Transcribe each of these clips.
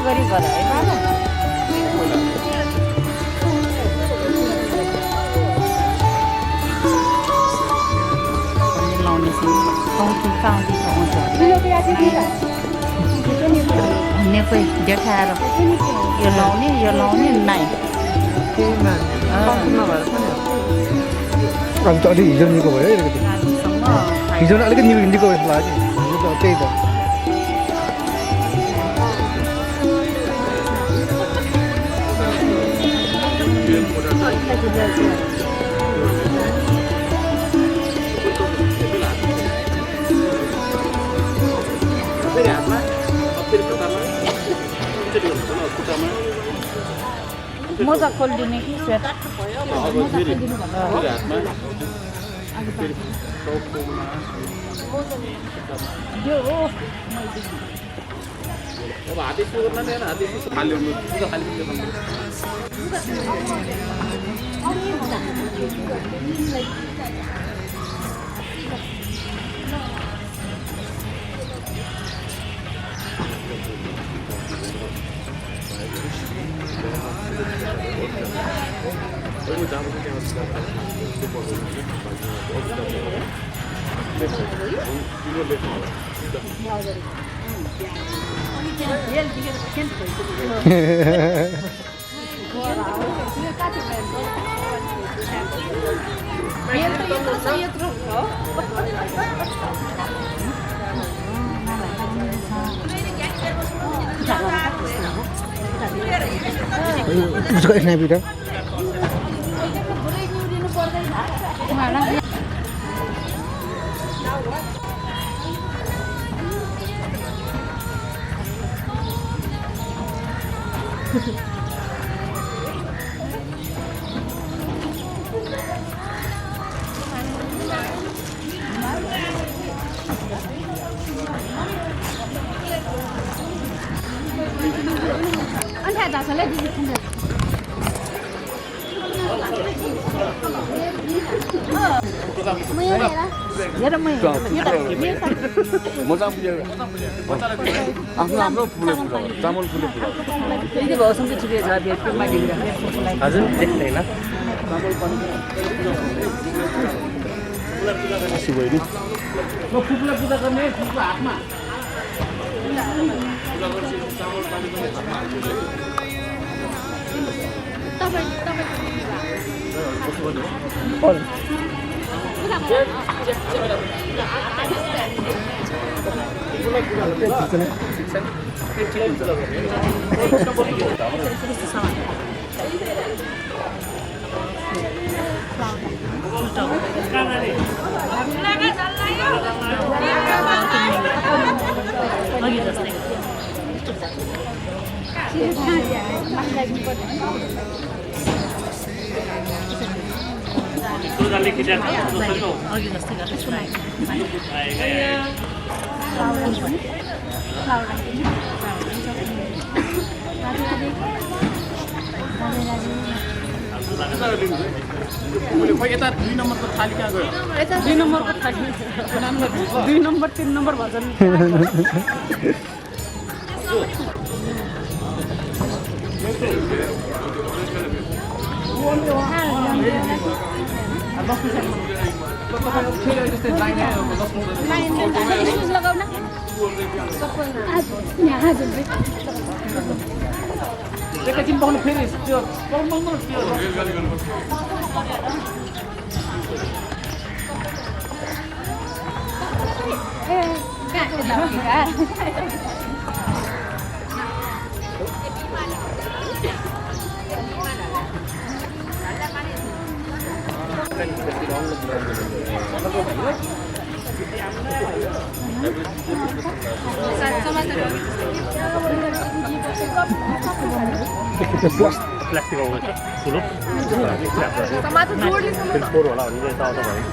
गरी गरा है बाबा लाउने छु कौटी काउटी हुन्छ भन्ने कोही देखाएर यो लाउने नाइ अब त अलि हिजो निको भयो अलिकति हिजो अलिकति निको जस्तो लाग्यो हिजो त त्यही त मोजा खोलिदिने कि स्वेटर यो हो अब हाती सुगर न देना हाती खाली पूरा खाली उसको स्न्यापी त आफ्नो फुले चामल फुले यदि भाउसँग ठिकै छ भेटमा हजुर देख्दैन फुफुलाई पूजा गर्ने फुफुको हातमा यता 2 नम्बरको थाली कहाँ गयो 2 नम्बरको थाली 2 नम्बर 3 नम्बर भजन एकैछिन पाउनु फेरि त्यो प्लास्टिक आउँछ ठुलो समाज जोड्ने फोर होला भने चाहिँ आउँछ भयो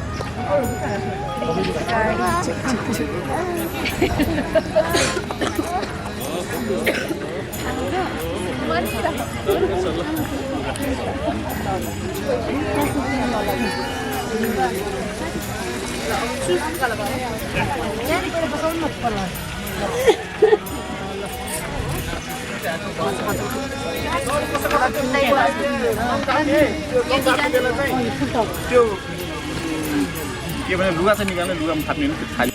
त्यो के भने लुगा चाहिँ निकाल्ने लुगामा थाप्ने नि त्यो खाली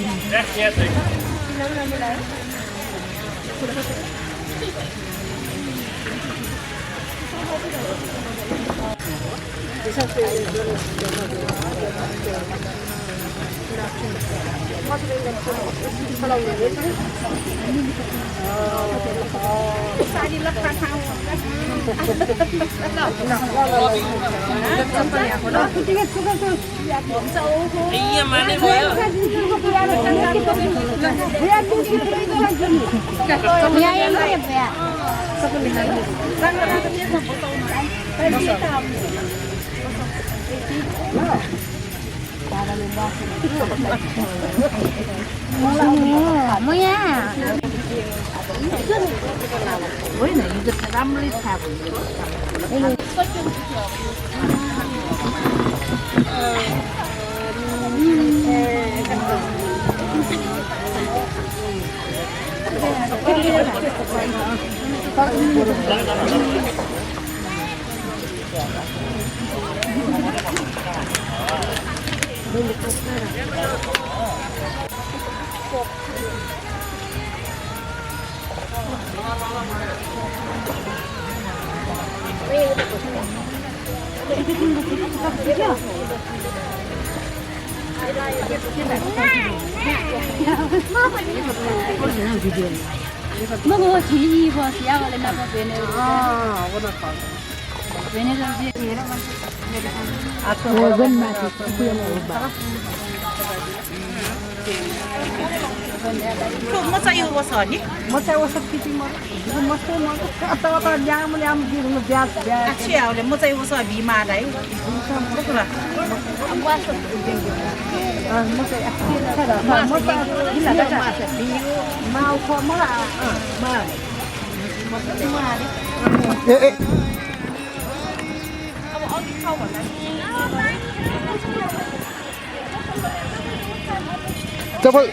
होइन हिजो त राम्रै थाहा भयो那个提衣服是要的那个别的啊，我都搞了，别的东西别的嘛，我问嘛是不要我吧。 म चाहिँ यो छ नि म चाहिँ वसत किति म मस्तो म त ल्याम ल्याम दिनु ब्याज ब्याज छियाउले म चाहिँ उस बिमालाई म चाहिँ माउ खो म अब अघि खाऊ भन्दा तपाईँ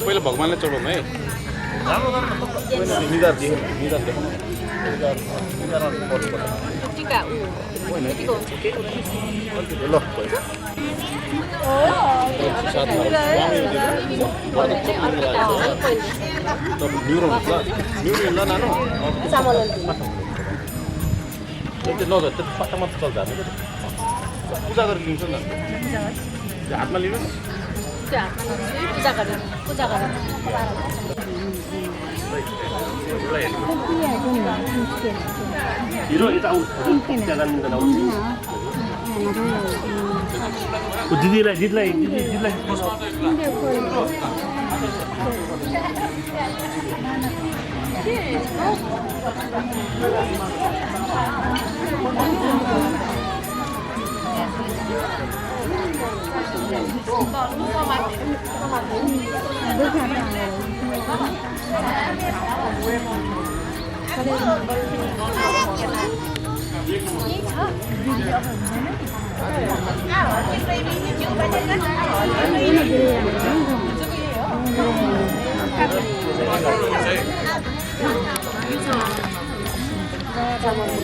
पहिला भगवानलाई चढाउँ है निधार देखो निधार देखो निधार पर्नुपर्छ टिका उ टिका हुन्छ ल पैसा न्युरो हुन्छ न्युरो ल नानो त्यो नजर त्यो पत्ता मात्र चल्छ हामी पूजा गरेर लिन्छ नि त्यो हातमा लिनुहोस् पूजा गरेर हिरो यता आउनु त्यहाँ जानु आउनु दिदीलाई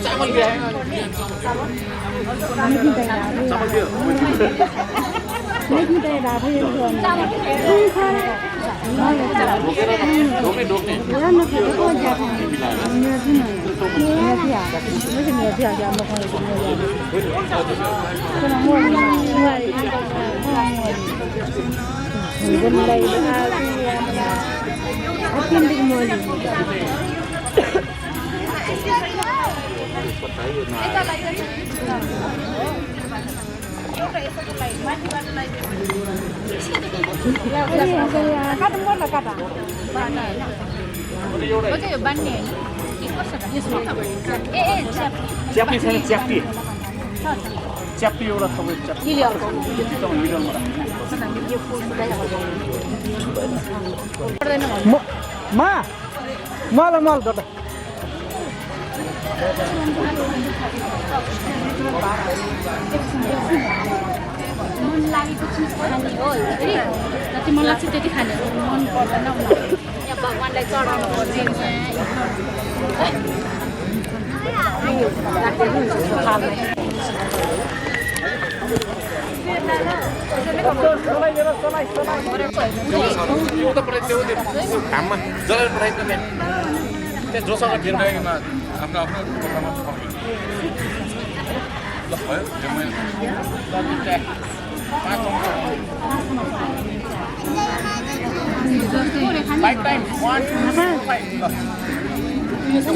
चामल दिया है चामल दियो च्याप्टी छैन च्याप्टी च्याप्टी एउटा तपाईँ च्याप्टी मल गर्दा मन लागेको चिज खाने हो जति मन लाग्छ त्यति खाने मन पर्दैन यहाँ भगवान्लाई चढाउनु पर्छ घाममा जलाएर पठाइदिनु नि त्यहाँ जोसँग ढेर गएकोमा आफ्नो आफ्नो प्रोग्राममा ल भयो फाइभ टाइम्स 1 2 5 ल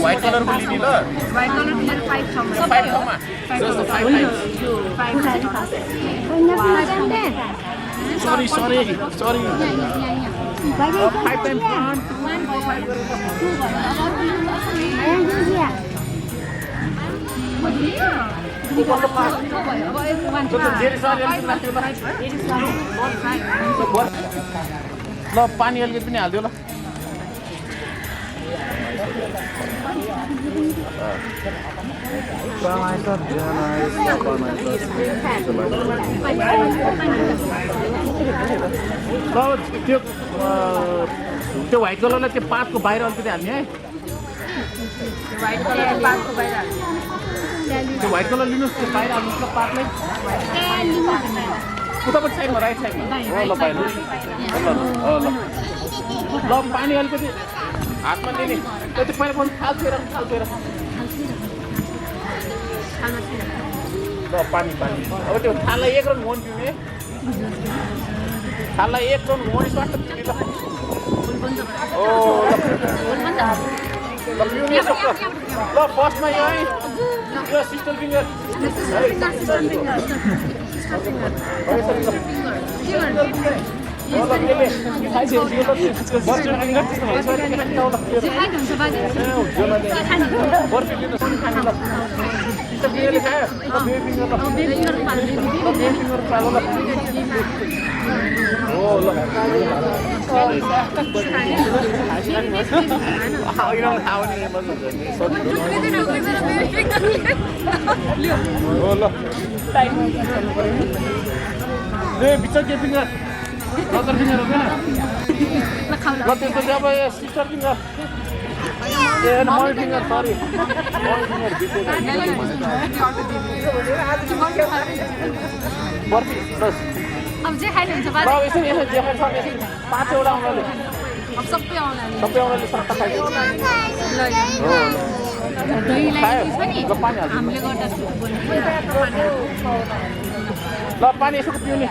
व्हाइट कलरको लिने ल व्हाइट कलर लिएर 5 ठाउँमा 5 ठाउँमा जस्तो 5 टाइम्स सरी 5 टाइम्स 1 ल पानी अलिकति पनि हालिदियो ल त्यो व्हाइट कलरलाई त्यो पातको बाहिर अलिकति हाल्ने है त्यो व्हाइट कलर लिनुहोस् त्यो बाहिर हाल्नुहोस् ल पातलाई उतापट्टि साइडमा राइट साइडमा ल बाहिर ल पानी अलिकति हातमा लिने त्यो पहिला पनि थाल्थ्यो ल पानी अब त्यो थाललाई 1 राउन्ड घुमाउनु पिउने थाललाई 1 राउन्ड घुमाउने स्वाट पिउने ल ओ ल पिउने सक्छ ल फर्स्टमा यो है यो सिस्टर फिङ्गर बिचको फिङ्गर फिङ्गर हो क्या खाउला ल त्यसपछि अब सिस्टर फिङ्गर ए money finger sorry money finger barfi बस अब जे खाइले हुन्छ ल यसो यसो जे खान्छ यसो 5 वटा आउनाले अब सबै आउनाले सट्टा खाइदियो दहीलाई छ नि ल पानी हाल्छु हामीले गर्दा ल पानी यसो पिउने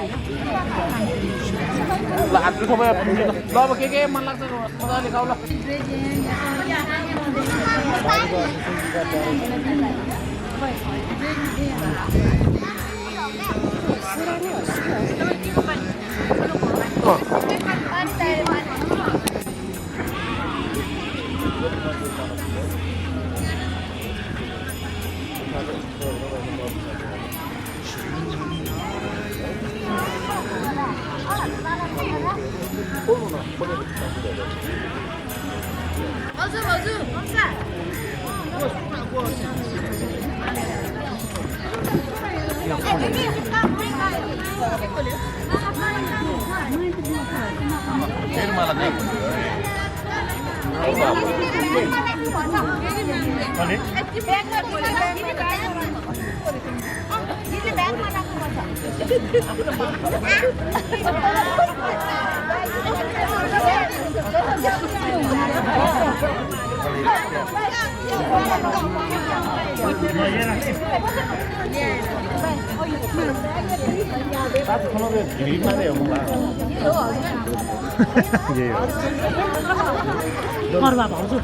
ल हात दुखो भयो ल अब के मन लाग्छ मजाले खाऊ ल फेरि मलाई नै साथ खाना में ग्रीन मारे होगा ये पर्वा भाउजू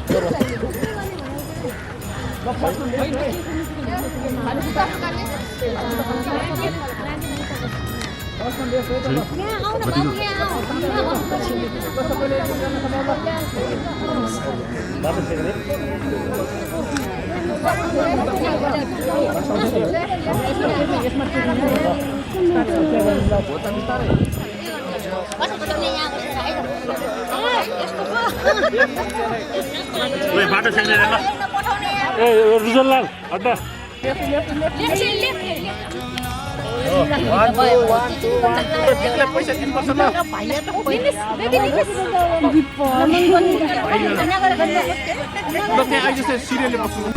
बाटो छैन ए रुजललाल अड्डा पैसा दिनुपर्छ ल त्यहाँ अहिले चाहिँ सिरियलले बस्नु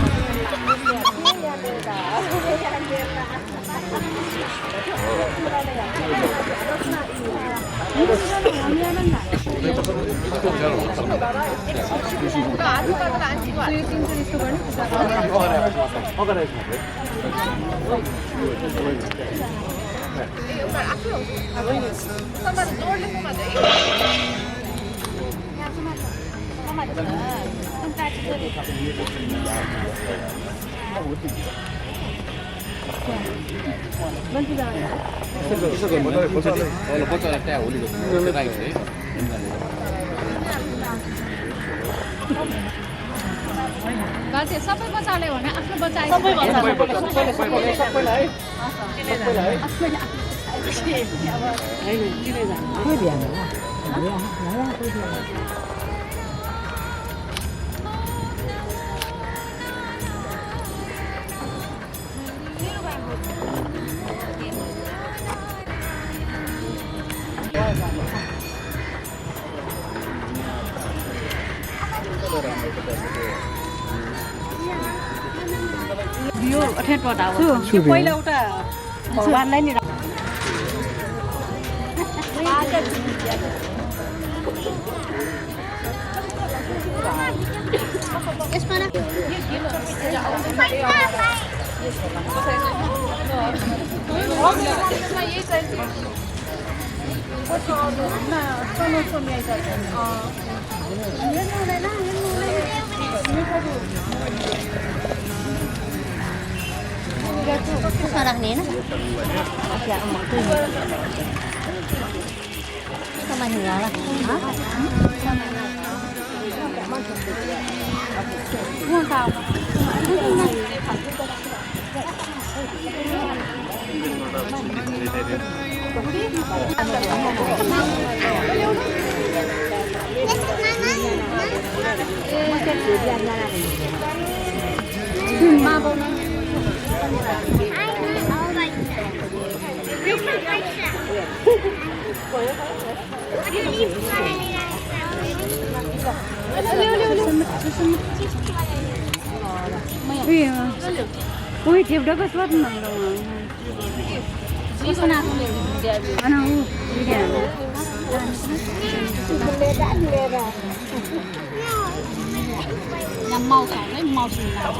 सबै बच्चाले भने आफ्नो बच्चा यो अठेटवटा हो पहिला एउटा भगवानलाई नि यसमा Susah dah ni, na? Masih aku mau tu. Sama juga lah. Mau tahu? Uy, tiap dapat suat nang dong. Bisa nak lihat dia. Ano, bigyan. Yang mau kau, mau sih nak.